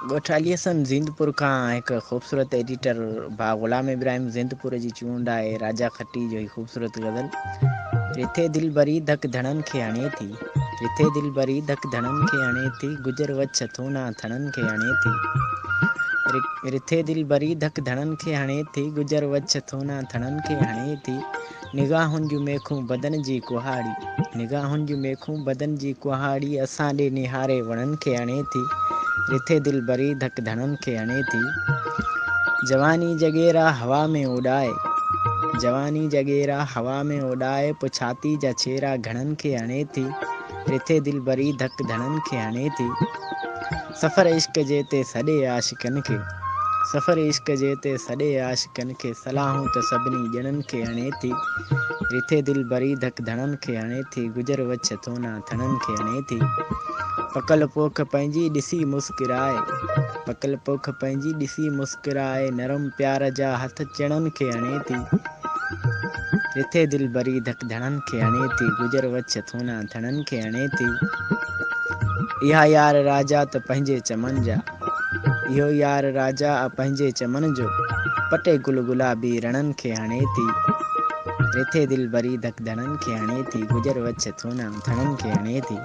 ڳوٺ علي حسن زيندپور کان هڪ خوبصورت ايڊيٽر ڀاء غلام ابراهيم زيندپور جي چونڊ آهي راجا کٽي جو هي خوبصورت غزل. رٿي دلبري ڌڪ ڌڻن کي هڻي ٿي، رٿي دلبري ڌڪ ڌڻن کي هڻي ٿي، گجر وڇ ٿونا ٿڻن کي هڻي ٿي. رٿي دلبري ڌڪ ڌڻن کي هڻي ٿي، گجر وڇ ٿونا ٿڻن کي هڻي ٿي. نگاهن جون ميخون بدن جي ڪهاڙي، نگاهن جون ميخون بدن جي ڪهاڙي، اسان ڏي نهاري وڻن کي هڻي ٿي. رٿي دلبري ڌڪ ڌڻن کي هڻي ٿي. جواني جڳيرا هوا ۾ اڏائي، جواني جڳيرا هوا ۾ اڏائي، پوء ڇاتي جا ڇيرا گهڻن کي هڻي ٿي. رٿي دلبري ڌڪ ڌڻن کي هڻي ٿي. سفر عشق جي تي سڏي عاشقن کي، سفر عشق جي تي سڏي عاشقن کي، صلاحون ته سڀني ڄڻن کي هڻي ٿي. رٿي دلبري ڌڪ ڌڻن کي هڻي ٿي، گجر وڇ ٿونا ٿڻن کي هڻي ٿي. پڪل پوک پنهنجي ڏسي مسڪرائي، پڪل پوک پنهنجي ڏسي مسڪرائي، نرم پيار جا هٿ چڻن کي هڻي ٿي. رٿي دلبري ڌڪ ڌڻن کي هڻي ٿي، گجر وڇ ٿونا ٿڻن کي هڻي ٿي. اها يار راجا ته پنهنجي چمن جا، اهو يار راجا آ پنهنجي چمن جو، پٽي گل گلابي رڻن کي هڻي ٿي. رٿي دلبري ڌڪ ڌڻن کي هڻي ٿي، گجر وڇ ٿونا ٿڻن کي هڻي ٿي.